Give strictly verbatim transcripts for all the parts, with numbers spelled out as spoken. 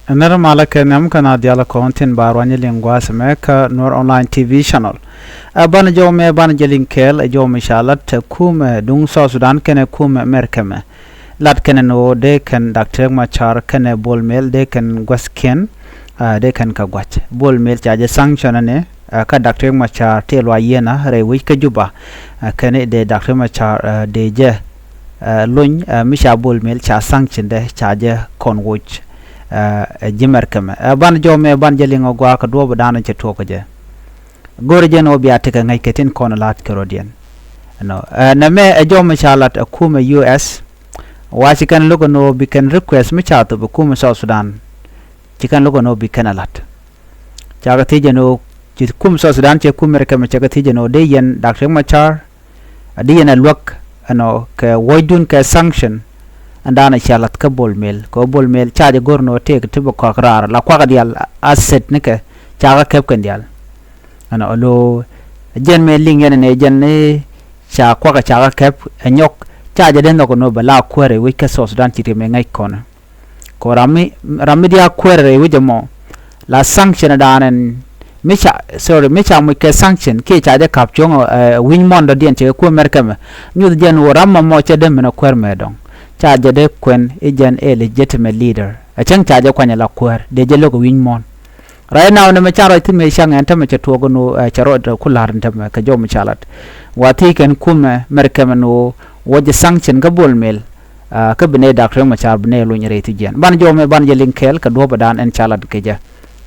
Nɛr malä kɛ nhiam kɛnɛ diaal kɔn tin ba ruany liŋ gua̱a̱th mɛ kä Nuer Online T V channel. Ɛ banɛ jɔw mɛ banɛ jɛ liŋ kɛɛl ɛ jɔw mi ca lat ɛ kumɛ duŋ South Sudan kɛnɛ kumɛ Mɛrkɛ mɛ. Lat kɛnɛ ni ɣöö dee kɛn Dak Riek Machar kɛnɛ Bol Mel dee kɛn gua̱thkiɛn, ɛ, dee kɛn kɛ gua̱c. Bol Mel ca jɛ sanction ni, ɛ, kä Dak Riek Machar tëë luac yieenä rɛy wec kä Juba. Ɛ, kɛn i̱ dee Dak Riek Machar, ɛ, dee jɛ, ɛ, lony, ɛ, mi ca Bol Mel ca sanction dɛ ca jɛ kɔn woc, ɛ, ɛ ji̱ Mɛrkɛ mɛ. Ɛ, banɛ jɔw mɛ banɛ jɛ liŋ ɛ gua̱a̱k kɛ duɔ̱ɔ̱p dan cɛ tuɔɔk kɛ jɛ. Go̱rɛ jɛn ɣöö bia tekɛ ŋäc kɛ tin kɔn la̱t kɛ rɔ̱diɛn. Ɛnɔ, ɛ, nɛmɛ ɛ jɔw mi ca lat ɛ kumɛ U S. Wa ci kɛn lo̱k ɛn ɣöö bi kɛn request mi ca thop ɛ kumɛ South Sudan. Ci kɛn lo̱k ɛn ɣöö bi kɛn ɛ lat. Ca kɛ thiec ɛn ɣöö ci kumɛ South Sudan cɛ kumɛ Mɛrkɛ mɛ ca kɛ thiec ɛn ɣöö dee yɛn Dak Riek Machar, a dee yɛn ɛ luäk ɛnɔ kɛ wuɔ̱cdun kɛ sanction. Ɛn dan ɛ ca la̱th kä Bol Mel kɛ ɣöö Bol Mel ca jɛ go̱r ɛn ɣöö tëëk ti bi kɔak raar la kuak diaal a set nikɛ ca kɛ kɛp kɛn dial. Ɛnɔ alo jɛn mëë liŋ yɛn ni jɛn ni ca kuak ca kɛ kɛp ɛ nyɔk ca jɛ dee nhɔk ɛn ɣöö bɛ la kuäär ɛ wec kä South Sudan ci ri mëë ŋäc kɔn. Kɛ ram mi, ram mi diaal kuäär rɛy wec ɛmɔ la sanction dan ɛn mi ca, sorry, mi ca muc kɛ sanction kiɛ ca jɛ ka̱p cuɔ̱ŋ, ɛ, wi̱ny muɔ̱ɔ̱n dɔ̱diɛn cɛ kɛ kuäär Mɛrkɛ mɛ. Nyuth jɛn ɣöö ram ɛmɔ cɛ dee min ɛ kuäär mɛ dɔ̱ŋ. Ca jɛ dee kuɛn i̱ jɛn ɛ legitimate leader. Ɛ cäŋ ca jɛ kuany ala kuäär dee jɛ lo̱k ɛ wi̱ny muɔ̱ɔ̱n. Right now nɛmɛ ca ruac thi̱n mëë cäŋ ɛn tämɛ cɛ tuɔɔk ɛn ɣöö, ɛ, cɛ rɔɔdɛ ku la̱r ɛn tämɛ kɛ jɔw mi ca lat. Wa thiec kɛn kumɛ Mɛrkɛ mɛ ɛn ɣöö wä jɛ sanction kä Bol Mel. Aa, kä bi nɛy Dak Riek Machar bi nɛy luny rɛy thi̱n jiɛn. Banɛ jɔw mɛ banɛ jɛ liŋ kɛɛl kɛ duɔ̱ɔ̱p dan ɛn ca lat kɛ jɛ.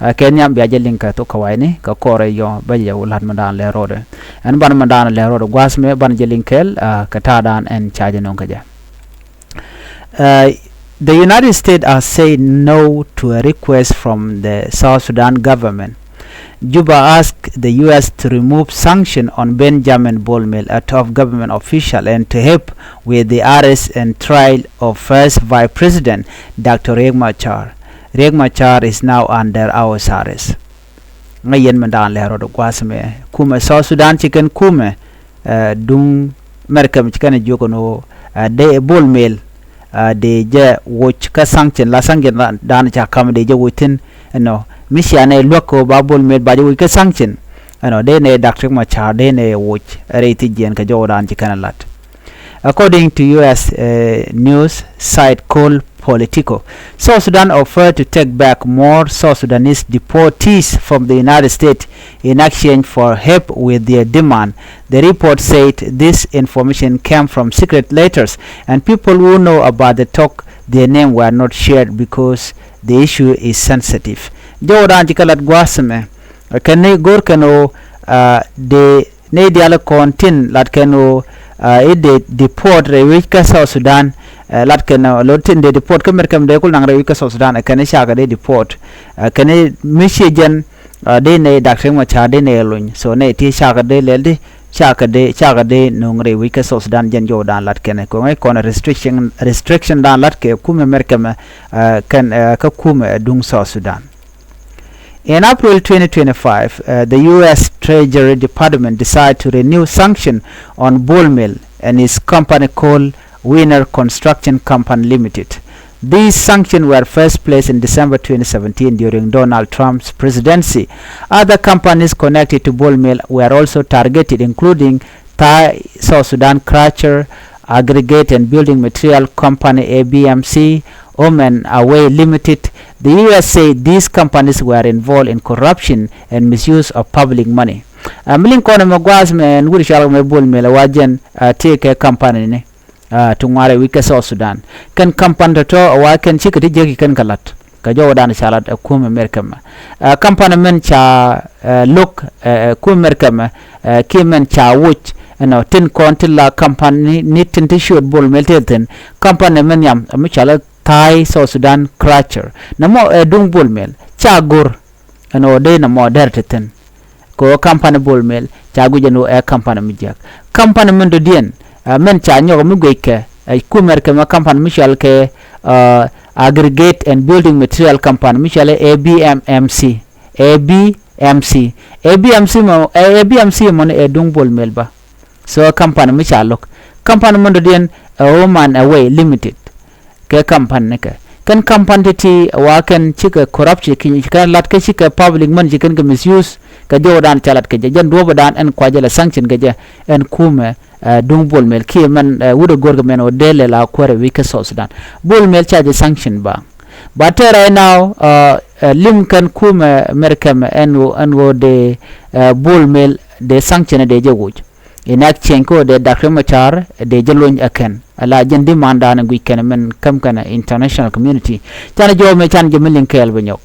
Aa, kɛ nhiam bia jɛ liŋ kɛ thok kɛ wa̱i̱ni kɛ kɔrɛ yɔ bä jɛ wä la̱t mɛ dan lɛ rɔɔdɛ. Ɛn banɛ mɛ dan lɛ rɔɔdɛ gua̱a̱th mɛ banɛ jɛ liŋ kɛɛl, aa, kɛ ta̱a̱ dan ɛn ca jɛ nöŋ kɛ jɛ. Uh, the United States has said no to a request from the South Sudan government. Juba asked the U S to remove sanction on Benjamin Bol Mel, a top government official, and to help with the arrest and trial of First Vice President Doctor Riek Machar. Riek Machar is now under house arrest. Ŋäc yɛn mɛ da̱a̱n lɛ rɔɔdɛ gua̱a̱th mɛ kumɛ South Sudan ci kɛn kumɛ, ɛ, duŋ Mɛrkɛ mɛ ci kɛn ɛ jiök ɛn ɣöö, ɛ, dee Bol Mel, ɛ, dee jɛ woc kä sanction la sanction dan ca ka̱m dee jɛ woc thi̱n. Ɛnɔ mi cia nɛ luäk kɛ ɣöö ba Bol Mel ba jɛ woc kä sanction. Ɛnɔ dee nɛ Dak Riek Machar dee nɛ woc rɛy thi̱n jiɛn kɛ jɔw dan ci kɛn ɛ la̱t. According to U S, uh, news site called Politico, South Sudan offered to take back more South Sudanese deportees from the United States in exchange for help with their demand. The report said this information came from secret letters, and people who know about the talk, their name were not shared because the issue is sensitive. Jɔw dan ci kɛ lat gua̱a̱th mɛ, kɛn ni go̱r kɛn ɣöö, uh, dee nɛy diaal kɔn tin lat kɛn ɣöö, aa, i̱ dee deport rɛy wec kä South Sudan, ɛ, lat kɛn ɣöö lot tin dee deport kä Mɛrkɛ mɛ dee kul naŋ rɛy wec kä South Sudan, ɛ, kɛn i̱ cakɛ dee deport, ɛ, kɛn i̱ mi ciɛ jɛn, aa, dee nɛy Dak Riek Machar dee nɛy luny. So nɛy ti cakɛ dee lɛl di, cakɛ dee, cakɛ dee nöŋ rɛy wec kä South Sudan jɛn jɔw dan lat kɛn. Kɛ ŋäc kɔn restriction, restriction dan lat kɛ kumɛ Mɛrkɛ mɛ, ɛ, kɛn, ɛ, kä kumɛ duŋ South Sudan. In April twenty twenty-five, uh, the U S Treasury Department decided to renew sanction on Bol Mel and his company called Winner Construction Company Limited. These sanctions were first placed in December twenty seventeen during Donald Trump's presidency. Other companies connected to Bol Mel were also targeted, including Thai South Sudan Crusher, Aggregate and Building Material Company, A B M C, Home and Away Limited. The U S said these companies were involved in corruption and misuse of public money. Ɛ, mi liŋ kɔn ɛmɛ gua̱a̱th mɛ ɛn wut cɔal kɛ mɛ Bol Mel ɛ wa jɛn, ɛ, tëëkɛ company ni, ɛ, ti ŋuarɛ wi̱c kɛ South Sudan. Kɛn company tɔ̱tɔ̱ ɛ wa kɛn cikɛ ti jiäk ci kɛn kɛ la̱t. Kɛ jɔwdan ca lat ɛ kumɛ Mɛrkɛ mɛ. Ɛ, company mɛn ca, ɛ, lo̱k, ɛ, ɛ, kumɛ Mɛrkɛ mɛ, ɛ, kiɛ mɛn ca woc, ɛnɔ, tin kɔn ti la company ni tin ti ciöt Bol Mel tëë thi̱n. Company mɛn nhiam, ɛ, mi cɔal i̱ Thai South Sudan Crusher. Nɛmɔ ɛ duŋ Bol Mel. Ca go̱r, ɛnɔ, dee nɛmɔ dɛr ti thi̱n. Kɛ ɣöö company Bol Mel ca guic ɛn ɣöö ɛ company mi jiäk. Company min dɔ̱diɛn, ɛ, min ca nyɔk mi guickɛ, ɛ, kumɛ Mɛrkɛ mɛ company mi cɔal kɛ, ɛ, Aggregate and Building Material Company mi cɔal A B M M C. A B M C. A B M C mɔ, ɛ, A B M C mɔ ni ɛ duŋ Bol Mel bä. So company mi ca lo̱k. Company min dɔ̱diɛn ɛ Home and Away Limited. Kɛ company nikɛ. Kɛn company ti ti wa kɛn cikɛ corruption, ci kɛn lat kä cikɛ public money ci kɛn kɛ misuse, kɛ jɔwdan ca lat kɛ jɛ, jɛn duɔpdan ɛn kuacɛ la sanction kɛ jɛ, ɛn kumɛ duŋ Bol Mel kiɛ mɛn wut ɛ go̱r kɛ mɛn ɔ dee lɛ la kuɛrɛ wi̱c kä South Sudan. Bol Mel ca jɛ sanction ba. Ba tɛ right now lim kɛn kumɛ America mɛ ɛn ɣöö dee Bol Mel dee sanction dee jɛ wuc. In exchange kä ɣöö dee Doctor Machar dee jɛ lony ɛ kɛn. Ala jɛn demand dan guic kɛn mɛn käm kɛn international community. Canɛ jɔw mɛ can jɛ mi liŋ kɛɛl bɛ nyɔk.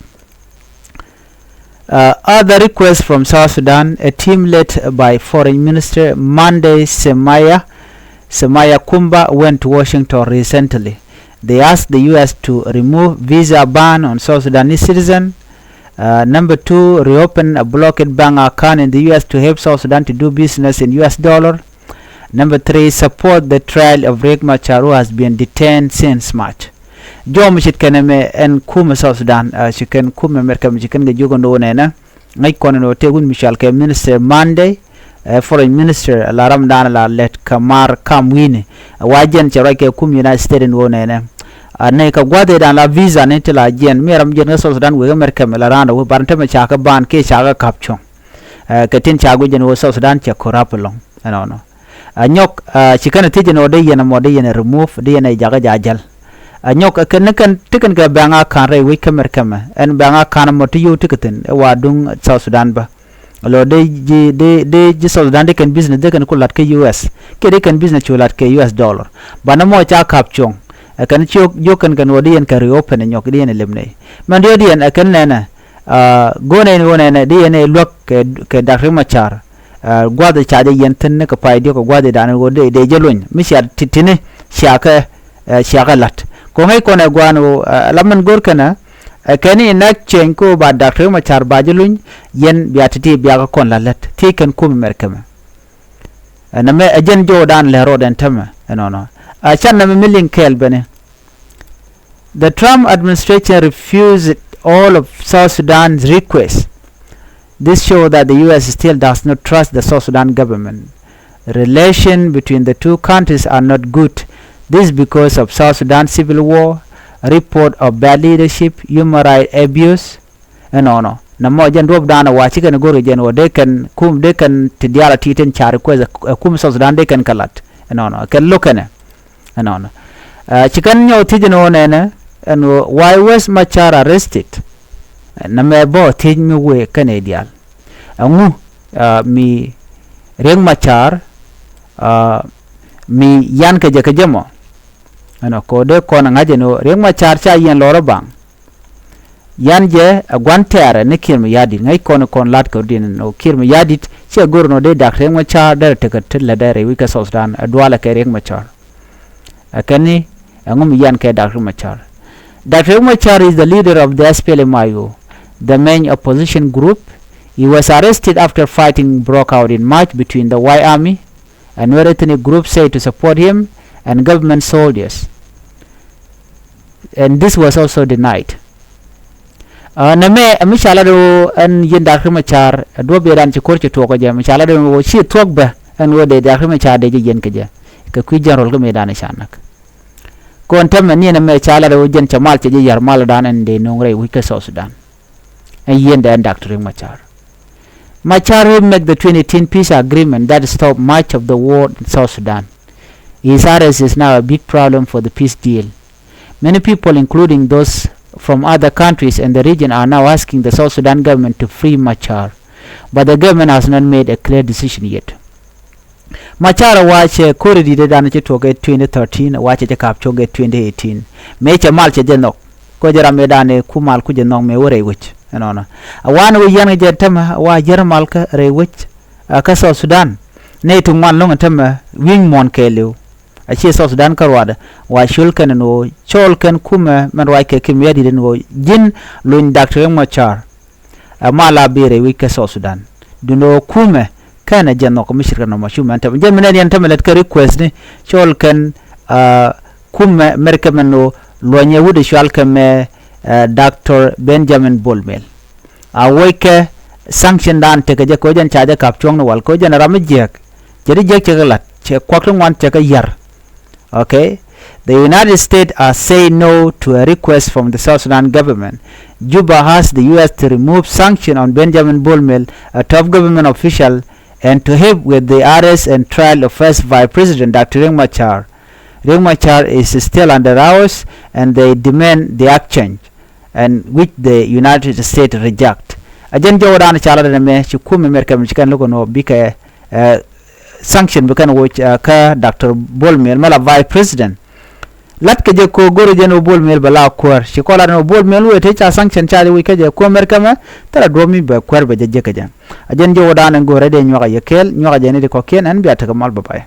Uh, other requests from South Sudan, a team led by Foreign Minister Monday Semaya, Semaya Kumba went to Washington recently. They asked the U S to remove visa ban on South Sudanese citizen. Uh, number two, reopen a blocked bank account in the U S to help South Sudan to do business in U S dollar. Number three, support the trial of Riek Machar who has been detained since March. Jɔw mi ce̱tkɛn ɛmɛ ɛn kumɛ South Sudan, uh, ce̱tkɛn kumɛ America mi ce̱tkɛn kɛ jiök ɛn ɣöö nɛnɛ ŋäc kɔn ɛn ɣöö tëë wut mi cɔal kɛ Minister Monday, uh, Foreign Minister la ramdan la lät kɛ Mark Carney, uh, wa jɛn cɛ ruac kɛ kum United States ɛn ɣöö nɛnɛ. Uh, nɛy kɛ gua̱th ëëdan la visa ni ti la jiɛn mi ram jiɛn kä South Sudan wek America mi la raan rɛw bar ni tämɛ ca kɛ ban kiɛ ca kɛ ka̱p cuɔ̱ŋ. Uh, kɛ tin ca guic jɛn ɣöö South Sudan cɛ corrupt ɛlɔ̱ŋ ɛnɔnɔ. Ɛ nyɔk, ɛ, ci kɛn ɛ thiec ɛn ɣöö dee yɛn ɛmɔ dee yɛn ɛ remove, dee yɛn ɛ jakä ja̱ jäl. Ɛ nyɔk, ɛ kɛn ni kɛn ti kɛn kɛ bank account rɛy wec kä America mɛ, ɛn bank account ɛmɔ ti yio̱w ti kɛ thi̱n ɛ wa duŋ South Sudan bä. Lɔ dee ji̱, dee, dee ji̱ South Sudan dee kɛn business dee kɛn ku la̱t kä U S kiɛ dee kɛn business cu la̱t kɛ U S dollar. Banɛ mɔ ca ka̱p cuɔ̱ŋ. Ɛ kɛn ci jiök kɛn kɛn ɣöö dee yɛn kɛ reopen ɛ nyɔk dee yɛn ɛ lem nɛy. Mɛn diɔ̱ɔ̱diɛn ɛ kɛn nɛnɛ. Aa, go̱o̱nɛ in ɣöö nɛnɛ dee yɛn ɛ luäk kɛ, kɛ Dak Riek Machar. Aa, gua̱th ca jɛ yɛn thi̱n ni kɛ pay diɔ̱k kɛ gua̱th i̱ da̱a̱n in ɣöö dee, dee jɛ luny mi cia ti, ti̱ni cia kɛ, ɛ, cia kɛ la̱t. Kɛ ɣöö ŋäc kɔn ɛ gua̱a̱n ɣöö, ɛ, la min go̱r kɛnɛ, ɛ, kɛn in exchange kä ɣöö ba Dak Riek Machar ba jɛ luny, yɛn bia ti̱ti̱ bia kɛ kɔn la̱t lät. Thiec kɛn kum America mɛ. Ɛ, nɛmɛ ɛ jɛn jɔwdan lɛ rɔɔdɛn tämɛ ɛnɔnɔ. Ɛ, can nɛmɛ mi liŋ kɛɛl beni. The Trump administration refused all of South Sudan's requests. This shows that the U S still does not trust the South Sudan government. Relations between the two countries are not good. This is because of South Sudan civil war, report of bad leadership, human rights abuse, ɛnɔnɔ. Nɛmɔ jɛn duɔ̱pdan ɛ wa ci kɛn go̱r kɛ jɛn ɣöö dee kɛn kum, dee kɛn ti diaal a ti tin ca request ɛ kum South Sudan dee kɛn kɛ la̱t ɛnɔnɔ. Kɛn lo̱k kɛnɛ. Ɛnɔnɔ. Ɛ, ci kɛn nyɔk thiec ɛn ɣöö nɛnɛ ɛn ɣöö why was Machar arrested? Ɛ, nɛmɛ bä thiec mi wëë kɛnɛ diaal. Ɛŋu, ɛ, mi Riek Machar, ɛ, mi yan kɛ jɛ kɛ jɛ mɔ? Ɛnɔ kɛ ɣöö dee kɔn ɛ ŋa̱c ɛn ɣöö Riek Machar ca yɛn lɔr ɛ baŋ. Yan jɛ ɛ gua̱n tɛɛrɛ ni Kiir Mayardit, ŋäc kɔn kɔn la̱t kɛ rut in ɔ Kiir Mayardit ciɛ go̱r nɔ dee Dak Riek Machar derɛ tekɛ ti lät dee rɛy wi̱c kä South Sudan ɛ dualɛ kɛ Riek Machar. Ɛ kɛn ni ɛŋu mi yan kɛ Dak Riek Machar. Dak Riek Machar is the leader of the S P L M I O, the main opposition group. He was arrested after fighting broke out in March between the White Army and Nuer ethnic groups said to support him and government soldiers. And this was also denied. Ɛ, nɛmɛ ɛ mi ca lat ɣöö ɛn yɛn Dak Riek Machar ɛ duɔ̱p yɛ dan ci ko̱r ci tuɔɔk kɛ jɛ mi ca lat ɣöö ci thuɔ̱k bä ɛn ɣöö dee Dak Riek Machar dee jɛ yɛn kɛ jɛ kɛ kui̱ general kä mëë dan ca näk. Kɔn tɛmɛ ni nɛmɛ ca lat ɣöö jɛn cɛ mal cɛ jɛ yar mal dan ɛn dee no̱o̱ŋ rɛy wi̱c kä South Sudan. Ɛn yɛn dee ɛn Dak Riek Machar. Machar helped make the twenty eighteen peace agreement that stopped much of the war in South Sudan. His arrest is now a big problem for the peace deal. Many people, including those from other countries and the region, are now asking the South Sudan government to free Machar, but the government has not made a clear decision yet. Machar wa cɛ ko̱ri di̱t ëëdan ci tuɔɔk ɛ twenty thirteen, wa cɛ jɛ ka̱p cuɔ̱ŋ ɛ twenty eighteen. Mëë cɛ mal cɛ jɛ nhɔk. Kɔ jɛ ram ëëdan ɛ ku mal ku jɛ nhɔk mëë wä rɛy wec. Ɛnɔnɔ. A wan wä yɛn kɛ jɛ tämɛ, wa jär mal kä rɛy wec, a kä South Sudan. Nɛy ti ŋuan lo̱ŋ ɛ tämɛ wi̱i̱ny muɔ̱ɔ̱n kɛɛliw. A ciɛ South Sudan kä ruaadɛ, wa ciöl kɛn ɛn ɣöö cɔɔl kɛn kumɛ mɛn ruac kɛ Kiir Mayardit ɛn ɣöö ji̱n luny Dak Riek Machar. Ɛ mal a bi rɛy wi̱c kä South Sudan. Duundɛ ɣöö kumɛ kɛnɛ jɛ nhɔk mi cirkɛ nɔmɔ cu mɛn tɛmɛ. Jɛn mi nɛn yɛn tɛmɛ lät kɛ request ni cɔɔl kɛn, ɛ, kumɛ mɛrkɛ mɛn ɣöö luɔ̱nyɛ wut ɛ cual kɛ mɛ, ɛ, Doctor Benjamin Bol Mel. A wec kɛ sanction dan tekɛ jɛ kɛ ɣöö jɛn ca jɛ ka̱p cuɔ̱ŋni wal kɛ ɣöö jɛn ram mi jiääk. Cɛ ti jiääk cɛ kɛ la̱t, cɛ kuak ti ŋuan cɛ kɛ yär. Okay. The United States are saying no to a request from the South Sudan government. Juba asked the U S to remove sanction on Benjamin Bol Mel, a top government official, and to help with the arrest and trial of first Vice President Doctor Riek Machar. Riek Machar is still under arrest and they demand the action, and which the United States reject. A jɛn jɔwdan ca lat ɛn ɛmɛ, ci kumɛ America mi ci kɛn lo̱k ɛn ɣöö bikɛ, eh, sanction bi kɛn woc, eh, kä Doctor Bol Mel mɛ la Vice President. Lat kɛ jɛ kɛ ɣöö go̱r jɛn ɣöö Bol Mel bɛ la kuäär. Ci kɔn lat ɛn ɣöö Bol Mel wëë te ca sanction ca jɛ woc kä jɛ kumɛ America mɛ, thilɛ duɔ̱ɔ̱p mi bɛ kuäär bɛ jɛ jek kɛ jɛ. A jɛn jɔwdan ɛn go̱o̱rɛ dee nyuak a yɛ kɛɛl, nyuak a jɛ ni ti kɔ̱kiɛn, ɛn bia tekɛ mal, bye bye.